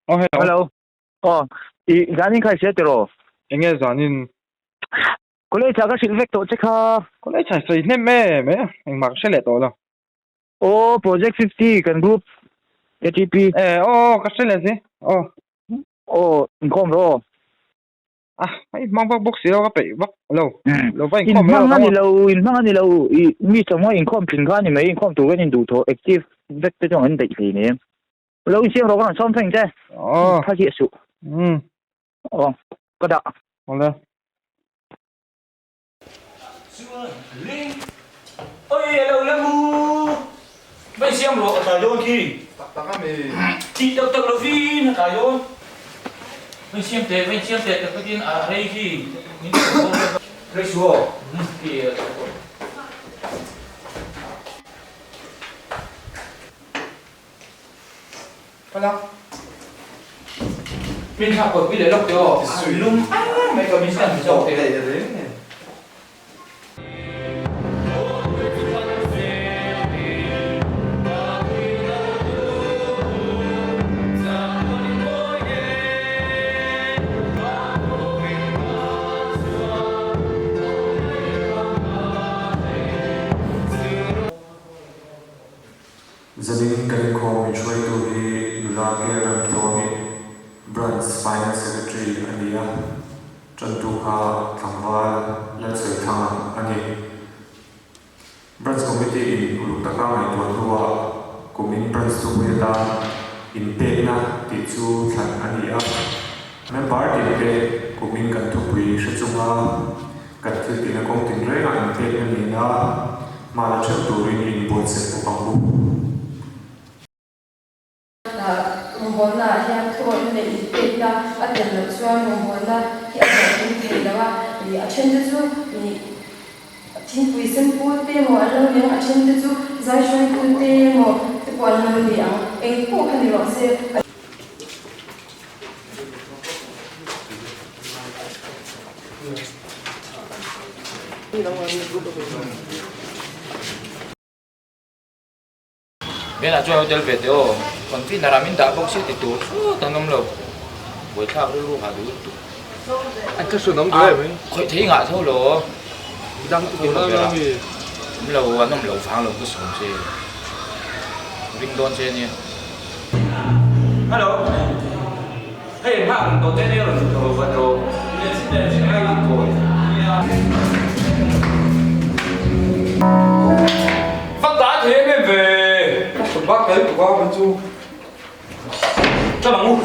Oh, hello. Hello. Oh, i zanin kha i hria tiraw? Enge zanin? College ah ka hrilh vek tawh che kha. College ah sawi hnem em e, engmah ka hre leh tawh lo. Oh, project 50 kan group ATP. Eh, oh, ka hre leh si. Oh. Oh, inkhawm rawh aw. Ah, a inhmang vak bawk si lo, ka peih vak lo. Lo va inkhawm Inhmang a ni lo, inhmang a ni lo. I mi chawhmawh inkhawm thin kha a ni mai, inkhawm tur kan induh tawh, active vek te chuan kan daih hlei nem. Lo insiam rawh ka rawn sawm theng che. Aw. Tha chiah suh. Umm. Aw, ka dah. Awle. Chuan ring. Oi a lo la mu. Vai siam rawh a tlai dawn khi. Tak tak a mi. Tih tak tak lovin a tlai dawn. Vai siam teh, vai siam teh tak takin a rei khi. Min ti dawn lo. Rei suh aw. Khi a tlai dawn. Kala. Min thlak kawt pui leh lawk teh aw. A lum em mai ka min siam zawk teh. Zanin kan inkhawm min hruaitu hi nula Karen Tluangi, Branch Finance Secretary a ni a, tantu kha tlangval Lalsawithanga a ni. Branch Committee in uluk taka ngaihtuah hnuah kumin Branch thupui atan inpekna tih chu thlan a ni a. Member tinte kumin kan thupui hre chunga Kan thil tihna kawng tinrengah inpekna nena hma la theuh turin i inbuatsaih bawk ang u. Rawngbawlnaah hian thuawihna leh inpekna a tel loh chuan rawngbawlna hi a hlawhtling thei lo a. A thente chu thingpui sen pu te emaw an lo ni ang, a thente chu zaihruaitu te emaw te pawh an lo ni ang. Eng pawh kha ni rawh se. Bena chuan hotel ve teh aw, container ah min dah bawk sia ti tur hrawt an awm lo, buaithlak rilru ha duh lutuk. An ka hriat awm duh em ai? Khawih thei ngah tho lo, midang tur a awm mi? Awm lo, an awm lo vang lo ka sawm che, ring dawn che ania. Hello. Hei hma ang tawh te nia rawn tho vat rawh. Vak ta a thei em em ve. Ka thawt bak tel tuk a kan chu. Ṭan ang u.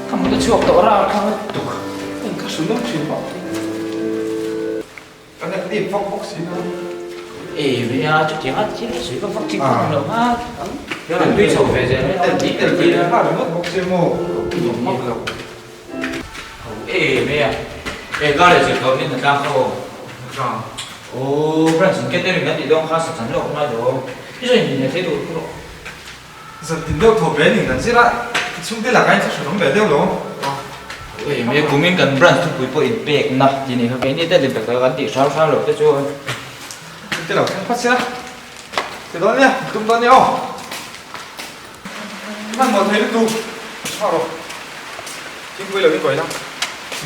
Ka mut a chhuak tawh ral kha tuk. Eng ka hrilh lawk thin bawk. Kan active vak bawk si na. E ve a chutiang a thil sawi vak vak chi pawh ni lo kha. Kan tui chho ve zel mai a. Tel ve kha ringawt bawk che maw. Mak lo. Ho em e a. E ka leh zir tawp ni hnatlang kha aw. Hnatlang. Aw branch in catering kan tih dawn kha sa chan lawk ngai lo. I zawn in thei tur rawh. Zan tin deuh thaw ve ning kan zir a, i chhungte lakah in thlahrun awm ve deuh lo. Ho em e, kumin kan branch thupui pawh in pek na tih nih kha keini te lem tak tak kan tih hrang hrang loh te chuan. Chhungte lo thleng phawt sela. Ti dawn nia, tum dawn nia aw. Hmanhmawh thei lutuk tha rawh. Thingpui lo in kawi la.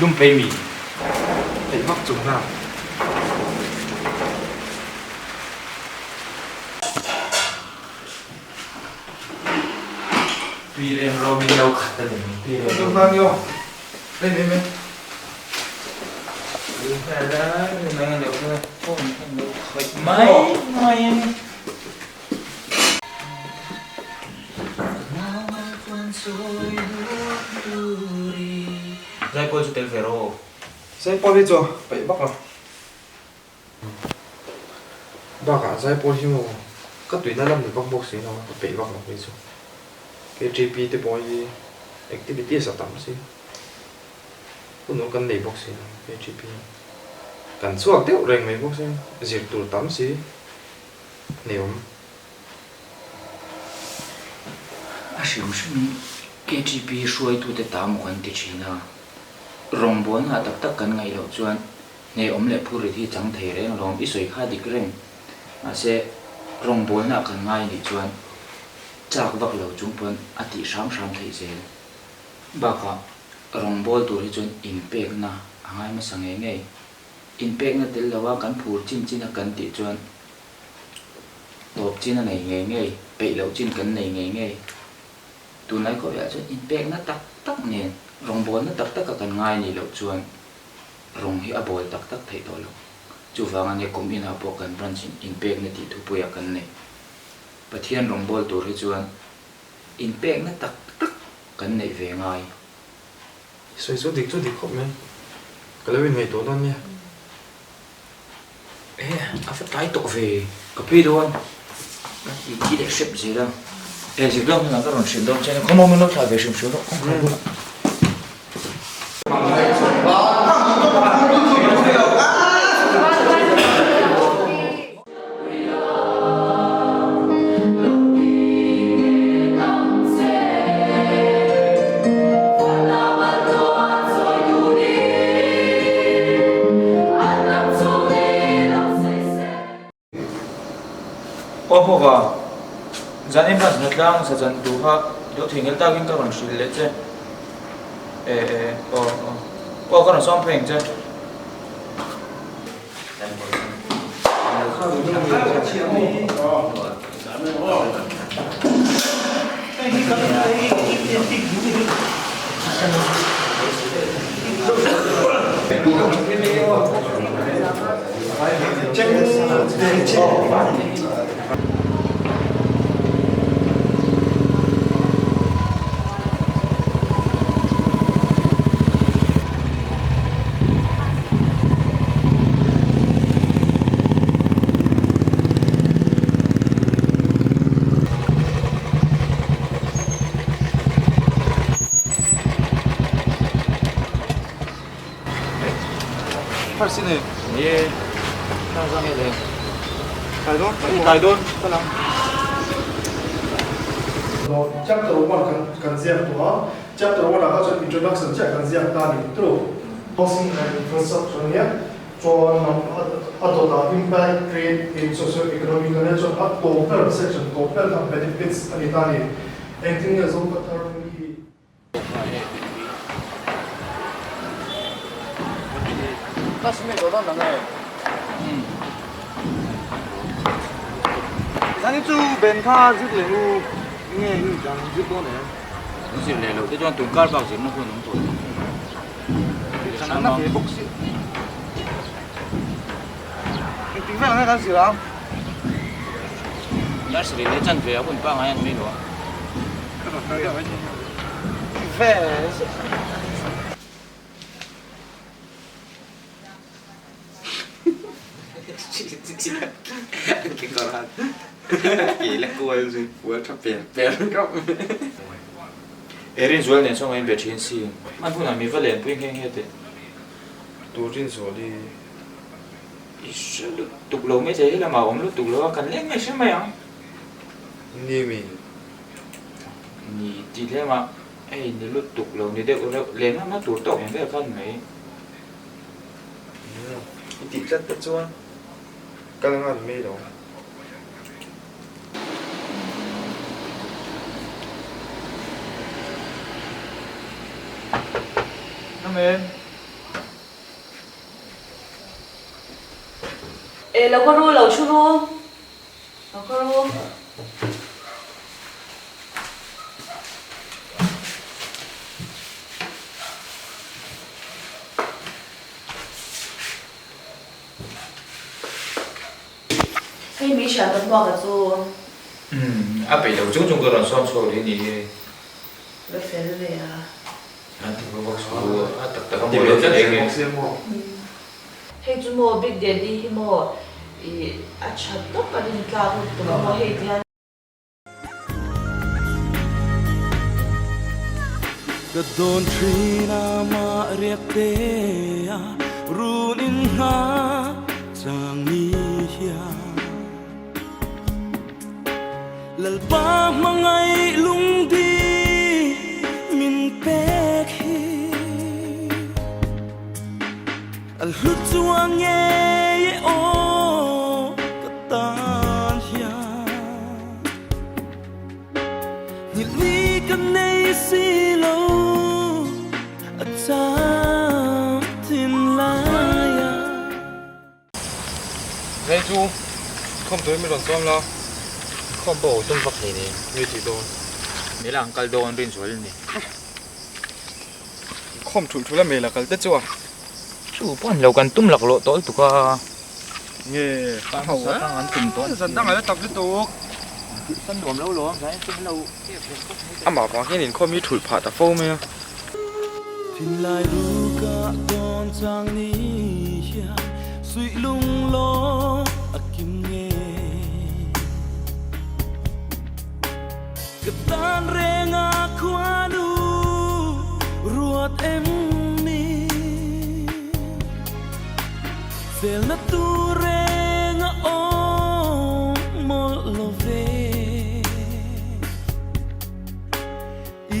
Lum pei mi. Theih vak chung na. Tui reng rawh min lo khat a ni. Tui reng rawh. Lum nio. Mai mai mai. Mai mai. Zaipawl chu tel ve rawh. Zaipawl hi chu peih vak lo. Bakah zaipawl hi maw ka tuina lam ni vak bawk si lo a, ka peih vak lo phei chu. KTP te pawh hi activities a tam si, hun awm kan nei bawk si lo KTP hi. Kan chhuak deuh reng mai bawk si, zir tur tam si nei awm. A hrim hrimin KTP hruaitute ta maw kan ti thin a, rawngbawlna tak tak kan ngaih loh chuan Hnehawm leh phurrit hi chang thei reng alawm, i sawi kha dik reng. Mahse, rawngbawlna kan ngai anih chuan chak vak lo chung pawn a tih hram hram theih zel. Bakah, rawngbâwl tur hi chuan inpekna a ngai hmasa ngei ngei. Inpekna tel loa kan phur chin chin a kan tih chuan tawp chin a nei ngei ngei, peih loh chin kan nei ngei ngei. Tunlai khawvelah chuan inpekna tak tak nen rawngbawlna tak taka kan ngai anih loh chuan Rawng hi a bawl tak tak theih tawh lo. Chuvang ania kum inah pawh kan branch in inpekna tih thupuiah kan nei. Pathian rawng bawl tur hi chuan inpekna tak tak kan neih ve ngai. I sawi chu dik chu dik khawp mai. Ka lo inngaihtuah dawn nia. E, a va tlai tawh ve. Ka phei dawn. Ka ti thi leh hrep zel a. E, zirlawk hnenah ka rawn hrilh dawn che a ni. Khawmawm in lo thlah ve hrim hrim rawh. Kawngkhar bulah. Aw hawk a, zan em khan hnatlang sa chan tur kha i lo theihnghilh takin ka rawn hrilh leh che. E e aw aw aw ka rawn sawm phei ang che. Chapter 1 kan kan ziak tawh a, chapter 1 ah kha chuan introduction chiah kan ziak ta a ni tawh. Housing and infrastructure ania chuan a dawtah impact trade in socio economic ania chuan a tawp ber section tawp ber kha benefits a ni ta a ni. Engtin nge Zofa thar mi. Zir leh loh te chuan tun kar bak zirna hun awm tawh lo. Nursery leh chan ve a hun pangngai an mai lo a. Rinzual nen chuan ka inbe thin si. Hman hunah mi va lenpui nghe nghe teh. Tu Rinzual hi i hre lutuk lo mai che, helamah a awm lutuk lo a, kan leng mai hre mai ang. Ni mi. Ni tih hlem a, hei ni lutuk lo ni deuh reuh, len hma tur tawk ang vel khan mai. I tih tlat te chuan kal ngan mai lo. Amen. E lo ka ru lo thu ru lo ka ru. Hei mi hriat a hmuak a chu. Umm a peih lo chung chung ka rawn sawn chhuak leh ni hi. Va fel ve a. An ti vak chu a tak tak a maw lo tlat eng nge. Hei chu maw Big Daddy hi maw Ih a tha tawp a rin tlak lutuk a maw hei ti hian. Ka dawn thin a mah riak te a run in hna chang ni hian Lalpa hmangaih lungdi min pek hi A hlu chuang ngei e aw ka tan hian Nghilh ni ka nei si lo a cham thin lai a. Nei chu khawm turin min rawn sawm la. Khawm pawh tum vak hlei nei. Nge tih dawn. Mela an kal dawn rinzual a ni. Khawm thulh thulh a mela kal te chuan. Chu pawh an lo kan tum laklawh tawh lutuk a. Nge ho a an tum tawh zan dang ala tak lutuk. San nuam lo lawm zan chu lo kep ve khawp mai. Amah vang hian inkhawm hi thulh phah ta fo mai a. Thinlai ruka dawn chang ni hian suih lung lawm a kim nge. Ka tan reng a khuanu ruat em ni. Felna tur reng a awm mawlh lo ve.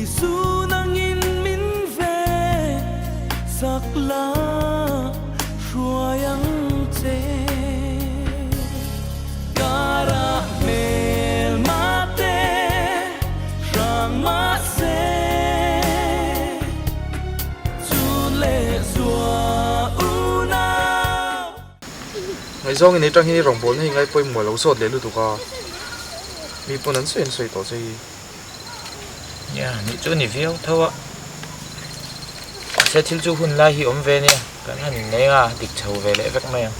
Isu nangin min ve sak la hruai ang che. Kara hmel mate hrang mahse chun leh zua unau. Ngaihzawng in atang hian i rawngbawlna hi ngai pawimawh lo sawt leh lutuk a, mi pawn an sawi an sawi tawh che hi. Nia, nih chu ni viau tho a. Mahse thil chu hun lai hi awm ve nia, kan han innei a, dik chho ve leh vek mai ang.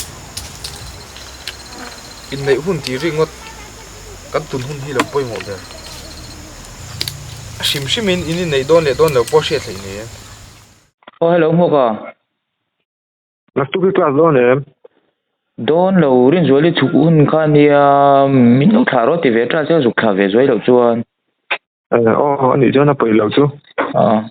Inneih hun tih ringawt kan tun hun hi lo pawimawh ber. A hrim hrimin in inneih dawn leh dawn lo pawh hriat hleih nei e. Aw hello Hmuka. Naktuk hi class dawn em? Dawn lo, Rinzuali chhuk hun kha nia min lo thlah rawh ti ve ṭa che, zuk thlah ve zuai loh chuan. Aw anih chuan a paih loh chu. Aw.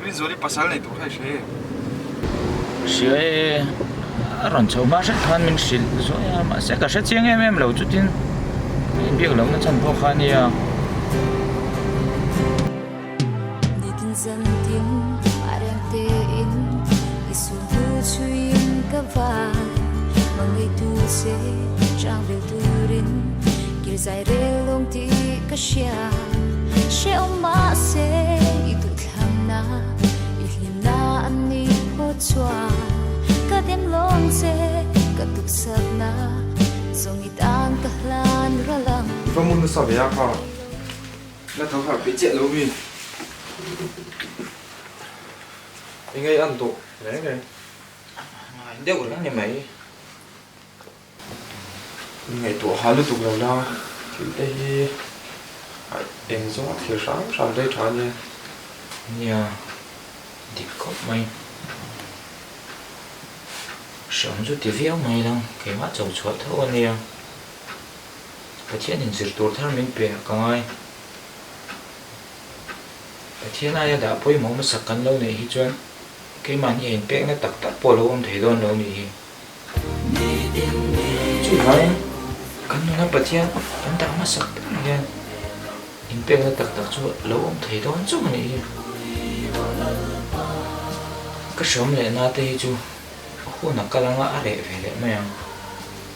Rinzuali pasal nei tur kha i hre em? Hria e, a rawn chho hma hret khan min hrilh zuai a, mahse ka hre chiang em em lo chutin ka inbiak lohna chhan pawh kha a nia. Nitin zantin a reng tein i sulhnu chhuiin ka van Hmangaihtu che chang vel turin kir zai rel lawng tih ka hria Hrehawm mahse i duhthlanna i hlimna an ni pawh chuan Ka dem lawng che ka duhsakna zawng i tan ka hlan ral ang. I va mun nasa ve a kha. La tho harh peih chiah lo mi. Eng nge i an tawh reng reng. Ngai deuh reng ni mai. Inngaihtuah hal lutuk lo la, thil te hi eng zawnga thlir hram hram daih tha a nia. Nia, dik khawp mai. Hreawm chu ti viau mai lang, keimah cho chhuah tho a nia. Pathian in zir tur thar min pe ka ngai. Pathian aia dah pawimawh hmasak kan lo neih hi chuan keimahni a inpekna tak tak pawh a lo awm thei dawn lo nih hi. Chuvangin kan nuna Pathian kan dah hmasak ber hian inpekna tak tak chu a lo awm thei dawn chauh a nih hi. Ka hreawm leh na te hi chu hun a kal anga a reh ve leh mai ang.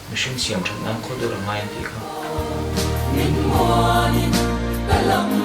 Mihring siam that nan khaw dur a ngai an tih kha. Min muanin ka lam.